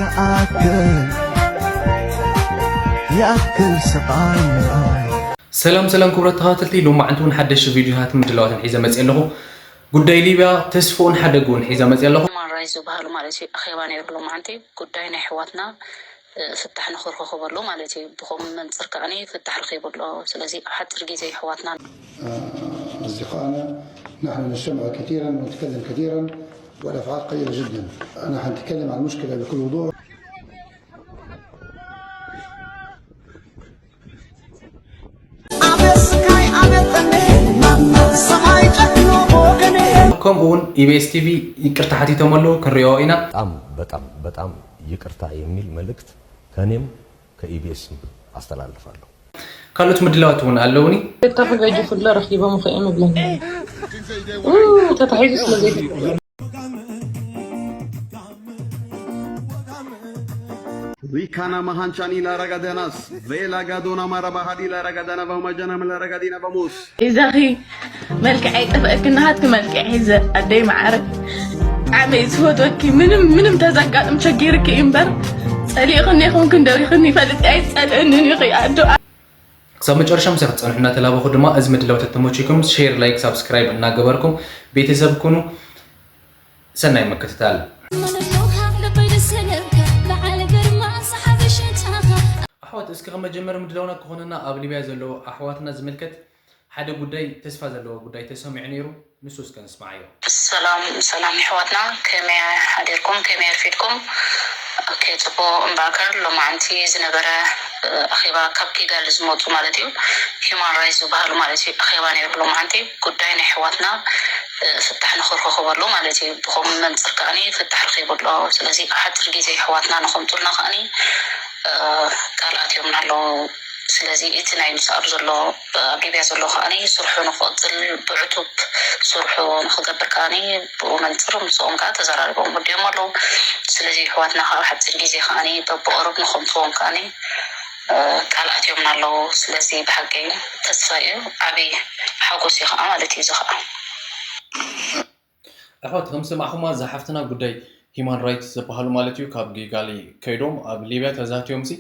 يأكل يأكل سقايا. ሰላም ሰላም ክቡራት ተኸታተልቲ፣ ሎማዓንቲ እውን ሓደሽ ቪድዮታት ምድላዋትን ሒዘ መፅእ ኣለኹ። ጉዳይ ሊብያ ተስፍኡን ሓደግኡን ሒዘ መፅእ ኣለኹ። ማራይ ዝበሃሉ ማለት እዩ ኣኼባ ነይሩ ሎማዓንቲ። ጉዳይ ናይ ኣሕዋትና ፍታሕ ንኽረኸበሉ ማለት እዩ። ብኸም መንፅር ከዓኒ ፍታሕ ረኺቡ ኣሎ። ስለዚ ኣብ ሓፂር ግዜ ኣሕዋትና أصدقائنا، نحن نجتمع كثيرا ونتكلم كثيرا، والأفعال قليلة جدا. نحن نتكلم عن المشكلة بكل وضوح. ከምኡ እውን ኢቢኤስ ቲቪ ይቅርታ ሓቲቶም ኣለዉ፣ ክንሪኦ ኢና። በጣም በጣም በጣም ይቅርታ የሚል መልእክት ከኔም ከኢቢኤስም አስተላልፋለሁ። ካልኦት ምድላዋት እውን ኣለውኒ። ተተሓጋጊፉ ኣሎ ረኺቦም ኸ እዮም ይብለኒ። ተታሒዙ ስለ ዘይፈልጥ። Rikana mahanchani la ragadanas, vela gadona marabahadi la ragadana vamajana la ragadina vamos. ኢዛኺ መልክዕ ኣይጠፍአኪ፣ ናሃትኪ መልክዕ ሒዘ ኣደይ መዓረ። ዓመይ ዝፈትወኪ ምንም ምንም ተዘጋጥም ቸጊርኪ እምበር ጸሊእኽኒ ይኹንክን ደሪኽኒ ይፈልጥ ኣይጸልእንን ኢኺ ኣዶ። ክሳብ መጨረሻ ምሳይ ክትፀንሑ እናተላበኹ ድማ፣ እዚ ምድላው ተተመችኩም ሼር፣ ላይክ፣ ሳብስክራይብ እናገበርኩም ቤተሰብ ኩኑ። ሰናይ ምክትታል። ኣሕዋት፣ እስኪ ከመጀመር ምድላውና ክኾነና ኣብ ሊብያ ዘለዉ ኣሕዋትና ዝምልከት ሓደ ጉዳይ፣ ተስፋ ዘለዎ ጉዳይ ተሰሚዑ ነይሩ። ንሱ እስከ ንስማዓዮ። ሰላም ሰላም ኣሕዋትና፣ ከመይ ሓዲርኩም? ከመይ ኣርፊድኩም? ኦኬ፣ ጽቡቕ። እምበኣከር ሎማዓንቲ ዝነበረ ኣኼባ ካብ ኪጋል ዝመጹ ማለት እዩ፣ ሂማን ራይትስ ዝበሃሉ ማለት እዩ፣ ኣኼባ ነይሩ ሎማዓንቲ። ጉዳይ ናይ ኣሕዋትና ፍታሕ ንኽረኸበሉ ማለት እዩ። ብኸም መንፅር ከዓኒ ፍታሕ ረኺቡ ኣሎ። ስለዚ ኣብ ሓፂር ግዜ ኣሕዋትና ንኸምፁልና ከዓኒ ቃል ኣትዮምና ኣለዉ። ስለዚ እቲ ናይ ምስኣብ ዘሎ ኣብ ሊብያ ዘሎ ከዓኒ ስርሑ ንክቕፅል ብዕቱብ ስርሑ ንክገብር ከዓኒ ብኡ መንፅር ምስኦም ከዓ ተዘራሪቦም ወዲኦም ኣለዉ። ስለዚ ኣሕዋትና ከዓ ኣብ ሓፂር ግዜ ከዓኒ በብቀረብ ንኸምፅዎም ከዓኒ ቃል ኣትዮምና ኣለዉ። ስለዚ ብሓቂ ተስፋ እዩ፣ ዓብዪ ሓጎስ እዩ ከዓ ማለት እዩ እዚ ከዓ። ኣሕዋት፣ ከም ዝሰማዕኹማ እዛ ሓፍትና ጉዳይ ሂማን ራይትስ ዝበሃሉ ማለት እዩ ካብ ጊጋሊ ከይዶም ኣብ ሊብያ ተዛትዮም ሲ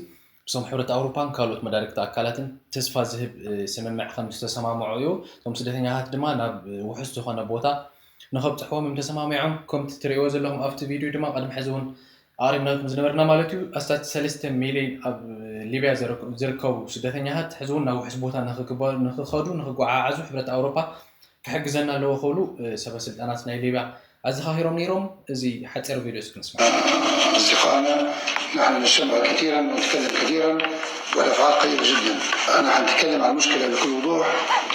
ምስቶም ሕብረት ኣውሮፓን ካልኦት መዳርግቲ ኣካላትን ተስፋ ዝህብ ስምምዕ ከም ዝተሰማምዑ እዩ። እቶም ስደተኛታት ድማ ናብ ውሑስ ዝኾነ ቦታ ንኸብፅሕዎም እዮም ተሰማሚዖም። ከምቲ ትርእይዎ ዘለኹም ኣብቲ ቪድዮ ድማ ቅድሚ ሕዚ እውን ኣቕሪብናልኩም ዝነበርና ማለት እዩ ኣስታት ሰለስተ ሚሊዮን ኣብ ሊብያ ዝርከቡ ስደተኛታት ሕዚ እውን ናብ ውሑስ ቦታ ንኽኸዱ ንኽጓዓዓዙ ሕብረት ኣውሮፓ ክሕግዘና ኣለዎ ክብሉ ሰበ ስልጣናት ናይ ሊብያ ኣዘኻኺሮም ነይሮም። እዚ ሓፂር ቪድዮ እስኪ ንስማዕ። أصدقائنا، نحن نجتمع كثيرا ونتكلم كثيرا، والأفعال قليلة جدا. أنا حنتكلم عن المشكلة بكل وضوح،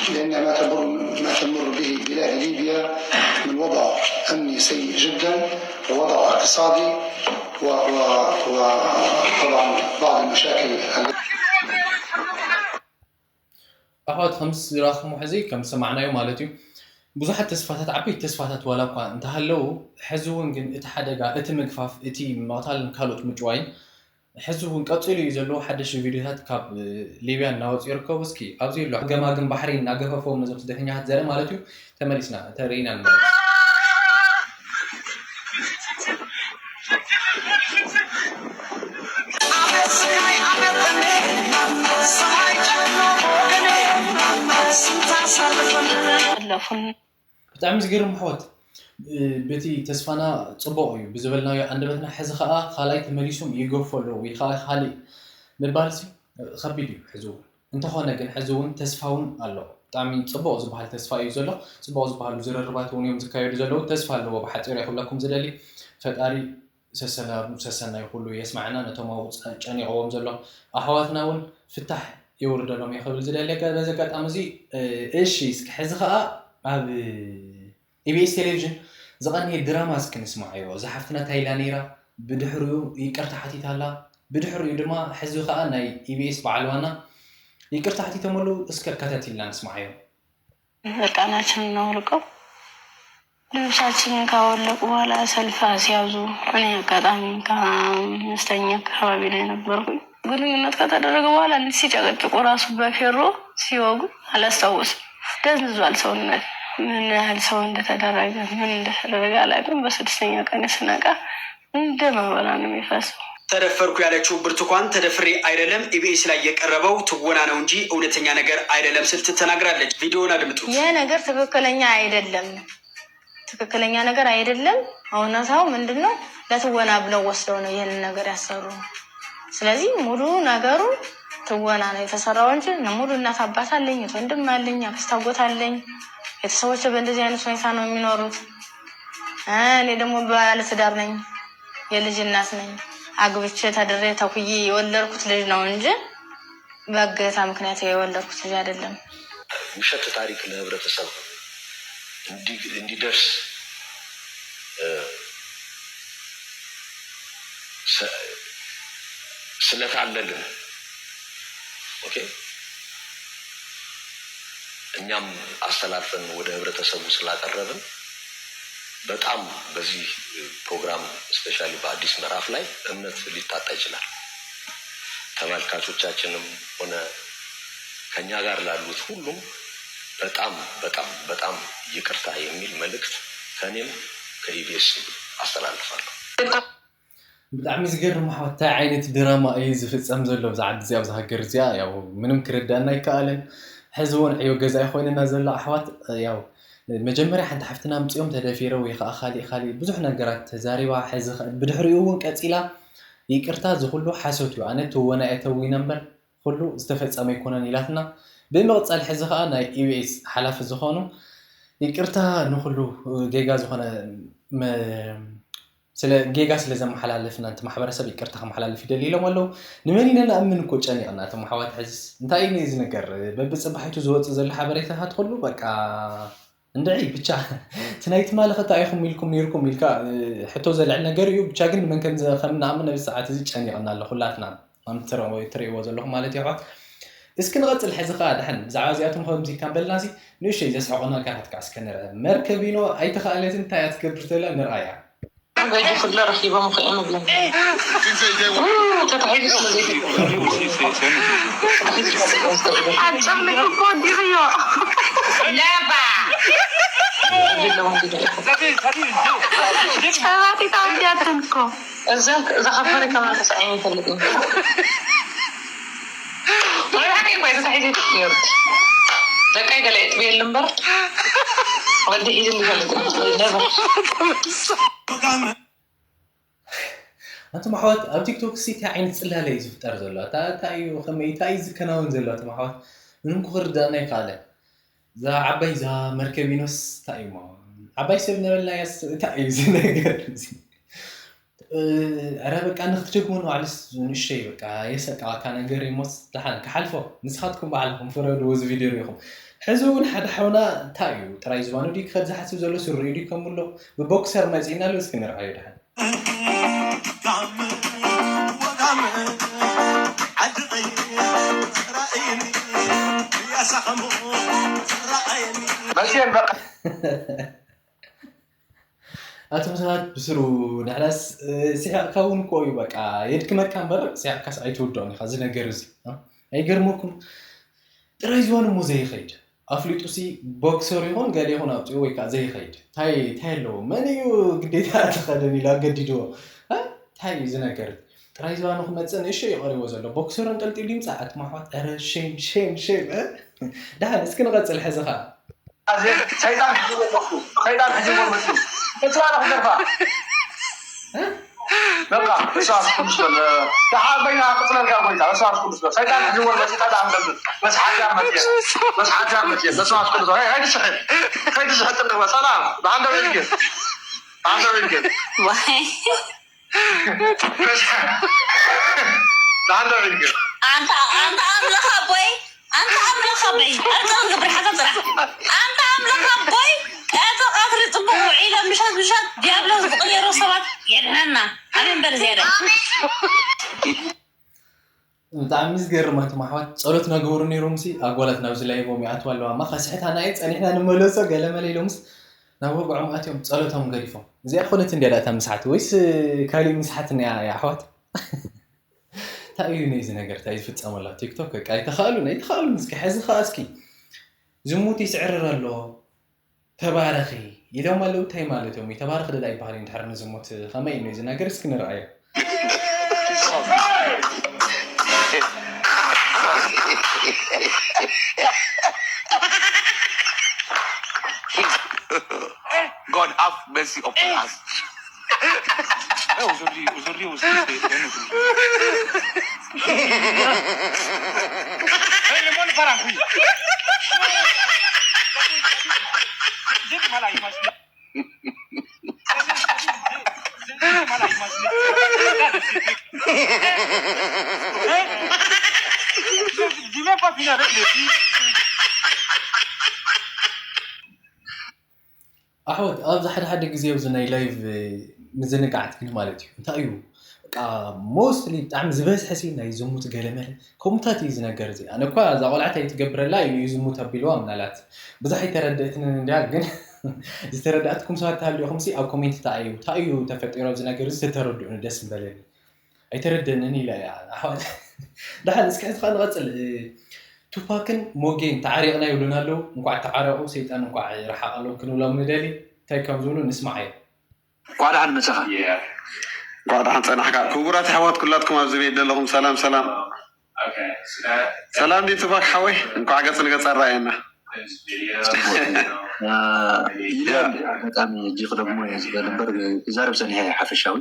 لأن ما تمر ما تمر به بلاد ليبيا من وضع أمني سيء جدا، ووضع اقتصادي، و- و- وطبعا بعض المشاكل التي ኣሕዋት፣ ከም ዝረኣኹሞ ሕዚ ከም ዝሰማዕናዮ ማለት እዩ ብዙሓት ተስፋታት፣ ዓበይቲ ተስፋታት ዋላ እኳ እንተሃለዉ፣ ሕዚ እውን ግን እቲ ሓደጋ፣ እቲ ምግፋፍ፣ እቲ ምቕታልን ካልኦት ምጭዋይን ሕዚ እውን ቀፂሉ እዩ ዘሎ። ሓደሽቲ ቪድዮታት ካብ ሊብያ እናወፁ ይርከቡ። እስኪ ኣብዚ ኣሎ ገማግም ባሕሪ እናገፈፈዎም ነዞም ስደተኛታት ዘርኢ ማለት እዩ። ተመሊስና ተርእይና ንመለስ። ኣለፉን ብጣዕሚ ዝገርም ኣሕዋት፣ በቲ ተስፋና ፅቡቕ እዩ ብዝበልናዮ ኣንደበትና፣ ሕዚ ከዓ ካልኣይ ተመሊሶም ይገፉ ኣለዉ ወይ ከዓ ካሊእ ምባልሲ ከቢድ እዩ ሕዚ እውን። እንተኾነ ግን ሕዚ እውን ተስፋ እውን ኣሎ። ብጣዕሚ ፅቡቕ ዝበሃል ተስፋ እዩ ዘሎ። ፅቡቕ ዝበሃሉ ዝርርባት እውን እዮም ዝካየዱ ዘለዉ። ተስፋ ኣለዎ ብሓፂሩ ክብለኩም ዝደሊ። ፈጣሪ ሰሰናዩ ኩሉ የስማዕና። ነቶም ኣብኡ ጨኒቕዎም ዘሎ ኣሕዋትና እውን ፍታሕ የውርደሎም እየ ክብል ዝደሊ። በዚ ኣጋጣሚ እዚ እሺ፣ እስኪ ሕዚ ከዓ ኣብ ኢቢኤስ ቴሌቪዥን ዝቐነየ ድራማ እስኪ ንስማዓዮ። እዛ ሓፍትና እንታይ ኢላ ነይራ፣ ብድሕሪኡ ይቅርታ ሓቲታ ኣላ። ብድሕሪኡ ድማ ሕዚ ከዓ ናይ ኢቢኤስ በዓል ዋና ይቅርታ ሓቲቶም ኣለዉ። እስከ ከታቲልና ንስማዓዮ። እርቃናችንን አውልቀው ልብሳችንን ካወለቁ በኋላ ሰልፍ አስያዙ። እኔ አጋጣሚ ከአምስተኛ አካባቢ ላይ ነበርኩኝ። ግንኙነት ከተደረገ በኋላ እንዲህ ሲጨቀጭቁ ራሱ በፌሮ ሲወጉ አላስታውስም። ደንዝዟል ሰውነት። ምን ያህል ሰው እንደተደረገ ምን እንደተደረገ አላውቅም። በስድስተኛ ቀን ስነቃ እንደ ማበላ ነው የሚፈሰው። ተደፈርኩ ያለችው ብርቱካን ተደፍሬ አይደለም ኢቢኤስ ላይ የቀረበው ትወና ነው እንጂ እውነተኛ ነገር አይደለም ስትል ተናግራለች። ቪዲዮውን አድምጡት። ይህ ነገር ትክክለኛ አይደለም። ትክክለኛ ነገር አይደለም። እውነታው ምንድን ነው? ለትወና ብለው ወስደው ነው ይህንን ነገር ያሰሩ። ስለዚህ ሙሉ ነገሩ ትወና ነው የተሰራው እንጂ ሙሉ እናት አባት አለኝ፣ እህት ወንድም አለኝ፣ አክስት አጎት አለኝ። ቤተሰቦች በእንደዚህ አይነት ሁኔታ ነው የሚኖሩት። እኔ ደግሞ ባለትዳር ነኝ፣ የልጅ እናት ነኝ። አግብቼ ተድሬ ተኩዬ የወለድኩት ልጅ ነው እንጂ በእገታ ምክንያት የወለድኩት ልጅ አይደለም። ውሸት ታሪክ ለህብረተሰብ እንዲደርስ ስለታለልን እኛም አስተላልፈን ወደ ህብረተሰቡ ስላቀረብን በጣም በዚህ ፕሮግራም especially በአዲስ ምዕራፍ ላይ እምነት ሊታጣ ይችላል። ተመልካቾቻችንም ሆነ ከኛ ጋር ላሉት ሁሉም በጣም በጣም በጣም ይቅርታ የሚል መልእክት ከኔም ከኢቢኤስ አስተላልፋለሁ። ብጣዕሚ ዝገርም ኣሕዋት፣ እንታይ ዓይነት ድራማ እዩ ዝፍፀም ዘሎ ኣብዚ ዓዲ እዚኣ፣ ኣብዚ ሃገር እዚኣ? ያው ምንም ክርዳእና ኣይከኣለን። ሕዚ እውን ዕዮ ገዛ ኮይንና ዘሎ ኣሕዋት፣ ያው መጀመርያ ሓንቲ ሓፍትና ኣምፂኦም ተደፊረ ወይ ከዓ ካሊእ ካሊእ ብዙሕ ነገራት ተዛሪባ፣ ሕዚ ከ- ብድሕሪኡ እውን ቀፂላ ይቅርታ፣ እዚ ኩሉ ሓሶት እዩ፣ ኣነ ትወና እየ ተዊነ እምበር ኩሉ ዝተፈፀመ ኣይኮነን ኢላትና። ብምቕፃል ሕዚ ከዓ ናይ ኢቢኤስ ሓላፊ ዝኾኑ ይቅርታ ንኩሉ ጌጋ ዝኾነ መ- ስለ ጌጋ ስለ ዘመሓላለፍና ነቲ ማሕበረሰብ ይቅርታ ከመሓላልፍ ይደሊ ኢሎም ኣለዉ። ንመን ኢና ንኣምን እኮ ጨኒቕና እቶም ኣሕዋት። ሕዝስ እንታይ እዩ እዚ ነገር? በብፅባሒቱ ዝወፅእ ዘሎ ሓበሬታታት ኩሉ በቃ እንድዒ ብቻ እቲ ናይ ትማሊ ከ እንታይ ኢኹም ኢልኩም ነይርኩም ኢልካ ሕቶ ዘልዕል ነገር እዩ። ብቻ ግን ንመን ከም ከም ንኣምን ኣብዚ ሰዓት እዚ ጨኒቕና ኣሎ ኩላትና ከም ትረ- ትርእይዎ ዘለኹም ማለት እዩ ኣሕዋት። እስኪ ንቐፅል። ሕዚ ከዓ ድሓን ብዛዕባ እዚኣቶም ከምዚ ካብ በልና ሲ ንእሽተይ ዘስሕቑ ነገራት ከዓ እስከ ንርአ። መርከቢኖ ኣይተኻእለትን እንታይ እያ ትገብር ዘላ ንርኣያ። ገዲፉለ ረኪቦም ከዮም ይብለኒ ተታሒዙ ስለ ዘይትክእል ኣጨሚቁ እኮ ወዲቕዮ። ለባ ጨባጢት ኣውዲያትን እኮ። እዛ እዛ ካፈሪ ከማን ተሳዒኑ ይፈልጥ እዩ። መብዛሕትኡ እኮ ተታሒዙ ይፈልጥ ነይሩ። ደቃይ ገለ የጥብየሉ እምበር ወዲ ሒዙ ይፈልጥ እዩ። ነበር ኣንቱም ኣሕዋት ኣብ ቲክቶክ ሲ እንታይ ዓይነት ፅላለ እዩ ዝፍጠር ዘሎ? እታ እንታይ እዩ ከመይ እንታይ እዩ ዝከናወን ዘሎ? ኣንቱም ኣሕዋት ምንም ክርዳእና ኣይከኣለን። እዛ ዓባይ እዛ መርከቢኖስ እንታይ እዩ እሞ? ዓባይ ሰብ ነበልናያስ እንታይ እዩ እዚ ነገር እዚ? እ፣ ኧረ በቃ ንክትደግሞ ንባዕልስ ንእሸይ በቃ የሰቀቃካ ነገር እዩሞስ ደሓን ክሓልፎ ንስኻትኩም ባዕልኹም ፍረድዎ እዚ ቪድዮ ሪኢኹም። ሕዚ እውን ሓደ ሓውና እንታይ እዩ ጥራይ ዝባኑ ድዩ ክኸድ ዝሓስብ ዘሎ ስርኡ ድዩ ከምሎ ብቦክሰር መፂእና ኣሎ እስኪ ንርኣዮ ደሓን። መሲኤን በቃ ኣቶም ሰባት ብስሩ ንሕናስ ስሒቕካ እውን እኮ እዩ በቃ የድክመካ እምበር ስሒቕካስ ኣይትውድኦን ኢኻ እዚ ነገር እዚ ኣይገርመኩም ጥራይ ዝባኑ እሞ ዘይኸይድ ኣፍሊጡ ሲ ቦክሰር ይኹን ገለ ይኹን ኣውፅኡ ወይ ከዓ ዘይኸይድ እንታይ እንታይ ኣለዎ መን እዩ ግዴታ ተኸደን ኢሉ ኣገዲድዎ እንታይ እዩ እዚ ነገር ጥራይ ዝባኑ ክመፅእ ንእሽቶ እዩ ቀሪቦ ዘሎ ቦክሰር እንጠልጢሉ ይምፃእ ኣትማሕዋት ረ ሼም ሼም ሼም ደሓን እስኪ ንቐፅል ሕዚ ከዓ ሰይጣን ሕዝዎ ኣለኹ ሰይጣን ሕዝዎ መፅኡ እፅዋላ ክደርፋ በቃ እሷ ስኩዱስ በል ደሓ በይና ቅፅለልካ ጎይታ እሷ ስኩዱስ በል ሰይጣን ሕዝዎ መፅኡ ጣጣ ንገብር በስ ሓጃር መፅእ በስ ሓጃር መፅእ በስ ስኩዱስ ሄይ ሄይ ትስሕል ሄይ ትስሕል ጥንቅበ ሰላም ብሓንደ ወይልግን ብሓንደ ወይልግን ዋይ ብሓንደ ወይልግን ኣንታ ኣንታ ኣምላኽ ኣቦይ ኣንታ ኣምላኽ ኣቦይ ኣርቃን ግብሪ ሓታ ጥራሕ ኣንታ ኣምላኽ ኣቦይ ቀቲ ቀትሪ ጽቡቅ ውዒለ ምሸት ምሸት ዲያብሎስ ዝቕየሩ ሰባት የድሕነና ኣሜን በል ዝያዳ ብጣዕሚ ዝገርም ኣንቱም ኣሕዋት ጸሎት ናገበሩ ነይሮም ሲ ኣጓላት ናብዚ ላይቮም ይኣትዋ ኣለዋ እማ ከስሕታና እየን ጸኒሕና ንመለሶ ገለመለ ኢሎምስ ናብ ወግዖም ኣትዮም ጸሎቶም ገዲፎም እዚኣ ኮነት እንድያ ዳእታ ምስሓት ወይስ ካሊእ ምስሓት እኒኣ እያ ኣሕዋት እንታይ እዩ ነዚ ነገር እንታይ ዝፍጸመላ ቲክቶክ በቃ ኣይተኻእሉን ኣይተኻእሉን እስኪ ሕዚ ኸዓ እስኪ ዝሙት ይስዕርር ኣሎ ተባረኺ ኢሎም ኣለዉ እንታይ ማለት እዮም ተባረኺ ደላ ይበሃል እዩ እንድሕር ንዝሙት ከመይ እዩ ነዚ ነገር እስኪ ንርኣዮ Aujourd'hui, aujourd'hui aussi, c'est c'est un autre jour. Hey, le monde part en couille. J'ai du mal à imaginer. J'ai j'ai du mal à imaginer. Regarde ce truc. Hein? Je ne vais pas finir avec les filles. ኣሕዋት፣ ኣብዚ ሓደ ሓደ ግዜ ኣብዚ ናይ ላይቭ ምዝንጋዓት ግን ማለት እዩ እንታይ እዩ በቃ ሞስትሊ ብጣዕሚ ዝበዝሐ ሲ ናይ ዝሙት ገለመለ ከምኡታት እዩ ዝነገር። እዚ ኣነ እኳ እዛ ቆልዓት ኣይትገብረላ እዩ ዝሙት ኣቢልዋ ምናላት ብዙሕ ኣይተረድእትንን እንድያ። ግን ዝተረዳእትኩም ሰባት ተሃልዩኹም ሲ ኣብ ኮሜንት እንታይ እዩ እንታይ እዩ ተፈጢሩ ኣብዚ ነገር እዚ ተተረድኡኒ ደስ ምበለኒ። ኣይተረደንን ኢላ እያ ኣሕዋት። ደሓን እስኪ ሕዚ ከዓ ንቐፅል። እ፣ ቱፓክን ሞጌን ተዓሪቕና ይብሉና ኣለዉ። እንኳዕ ተዓረቑ፣ ሰይጣን እንኳዕ ይርሓቐሎም ክንብሎም ንደሊ። እንታይ ከም ዝብሉ ንስማዓዮ። እንኳዕ ደሓን መጻኻ። እንኳዕ ደሓን ጸናሕካ። ክቡራት ኣሕዋት ኩላትኩም ኣብዚ ቤት ዘለኹም ሰላም ሰላም። ሰላም ዲ ቱፓክ ሓወይ፣ እንኳዕ ገጽ ንገጽ ኣረኣየና። ኢለ ኣጋጣሚ ሕጂ ክደግሞ እየ ዝበል እምበር ክዛረብ ጸኒሐ እየ ሓፈሻዊ።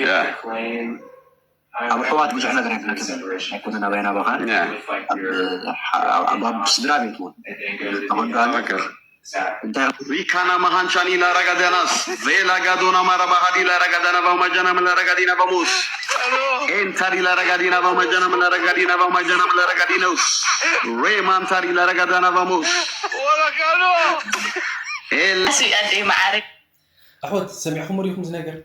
ያ። ኣብ ኣሕዋት ብዙሕ ነገር ኣይፍለጥን ኣይኮነን ኣባይና ባኻን ያ። ኣብ ኣብ- ኣብ ስድራ ቤት እውን ተኾንዶ ኣሎ። ትክክል። እንታይ Rikana mahanchani la ragadanas, vela gadona marabahadi la ragadana va majana la ragadina vamos. Entari la ragadina va majana la ragadina va majana la ragadinos. Remantari la ragadana vamos. El እሱ ኣደይ ማዓረይ ኣሕዋት ሰሚዕኹም ዲኹም ዝነገር?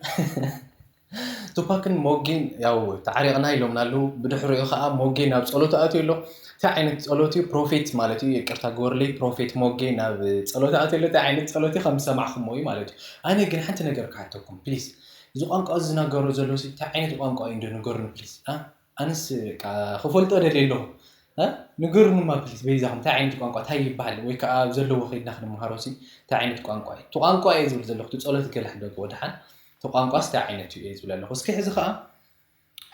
ቱፓክን ሞጌን ያው ተዓሪቕና ኢሎምና ኣለዉ። ብድሕሪኡ ከዓ ሞጌ ናብ ጸሎት ኣትዩ ኣሎ። እንታይ ዓይነት ጸሎት እዩ? ፕሮፌት ማለት እዩ። ይቅርታ ግበሩለይ፣ ፕሮፌት ሞጌ ናብ ጸሎት ኣትዩ ኣሎ። እንታይ ዓይነት ጸሎት እዩ? ከም ዝሰማዕኹሞ እዩ ማለት እዩ። ኣነ ግን ሓንቲ ነገር ክሓተኩም ፕሊዝ። እዚ ቋንቋ እዚ ዝናገሮ ዘሎ ሲ እንታይ ዓይነት ቋንቋ እዩ? እንዶ ንገሩኒ ፕሊዝ። ኣ? ኣነስ በቃ ክፈልጦ ደልየ ኣለኹ። እ? ንገሩንማ ፕሊዝ በይዛኹም እንታይ ዓይነት ቋንቋ እንታይ ይበሃል ወይ ከዓ ኣብ ዘለዎ ከይድና ክንምሃሮ ሲ እንታይ ዓይነት ቋንቋ እዩ እቲ ቋንቋ እየ ዝብል ዘለኹ እቲ ጸሎት ገለ ሕደግዎ ደሓን እቲ ቋንቋ እንታይ ዓይነት እዩ እየ ዝብል ኣለኹ እስኪ ሕዚ ከዓ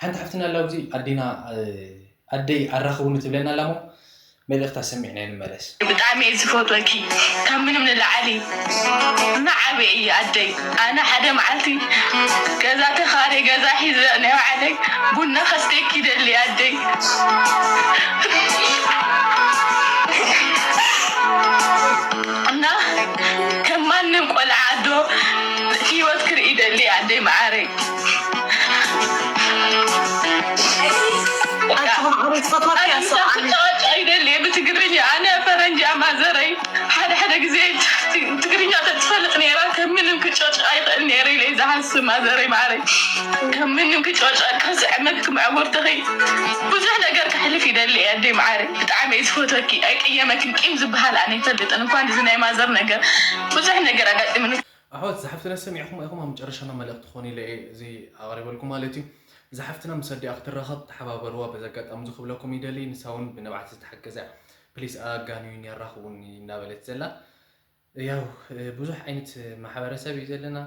ሓንቲ ሓፍትና ኣላ ኣብዚ ኣዴና እ፣ ኣደይ ኣራኽቡኒ ትብለና ኣላ እሞ መልእኽታ ሰሚዕና ንመለስ ብጣዕሚ እየ ዝፈትወኪ ካብ ምንም ንላዓሊ እና ዓበይ እየ ኣደይ ኣነ ሓደ መዓልቲ ገዛ ተኻሪ ገዛ ሒዘ ናይ ባዕለይ ቡና ከስተኪ ደሊ ኣደይ እና ከም ማንም ቆልዓ ኣዶ ህይወት ክርኢ ደሊ ኣደይ መዓረይ ይደሊ ብትግርኛ ኣነ ፈረንጂ ኣማዘረይ ሓደ ሓደ ግዜ ትግርኛ ተትፈልጥ ነይራ ከም ምንም ክጨጭ ኣይኽእል ነይረ ኢለ ዝሃንስ ማዘረይ ማዕረይ ከም ምንም ክጨጭ ከስዕመክ ክምዕጉርትኺ ብዙሕ ነገር ክሕልፍ ይደሊ ኣደይ ማዕረይ ብጣዕሚ እየ ዝፈትወኪ ኣይቅየመክን ቂም ዝበሃል ኣነ ይፈልጥን እንኳን እዚ ናይ ማዘር ነገር ብዙሕ ነገር ኣጋጢምኒ ኣሕዋት ዝሓፍትና ሰሚዕኹም ኢኹም ኣብ መጨረሻና መልእኽቲ ክኾን ኢለ እየ እዚ ኣቕሪበልኩም ማለት እዩ። ዝሓፍትና ምስ ኣዲኣ ክትራኸብ ተሓባበርዋ በዚ ኣጋጣሚ እዚ ክብለኩም ይደሊ ንሳ እውን ብንብዓት ዝተሓገዘ ፕሊስ ኣጋንዩኒ ኣራኽቡኒ እናበለት ዘላ ያው ብዙሕ ዓይነት ማሕበረሰብ እዩ ዘለና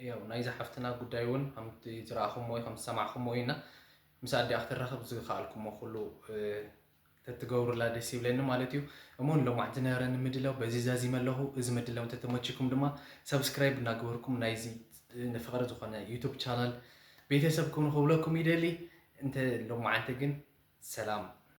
ያው ናይ ዝሓፍትና ጉዳይ እውን ከምቲ ዝረኣኹሞ ወይ ከም ዝሰማዕኹሞ እዩ እና ምስ ኣዲኣ ክትራኸብ ዝኸኣልኩሞ ኩሉ ተትገብሩላ ደስ ይብለኒ ማለት እዩ። እሞ ንሎማዕንቲ ዝነበረኒ ምድላው በዚ ዛዚመ ኣለኹ። እዚ ምድላው እንተተመችኩም ድማ ሰብስክራይብ እናገበርኩም ናይዚ ንፍቕሪ ዝኾነ ዩቱብ ቻናል ቤተሰብ ኩኑ ክብለኩም ይደሊ። እንተ ሎማዕንቲ ግን ሰላም።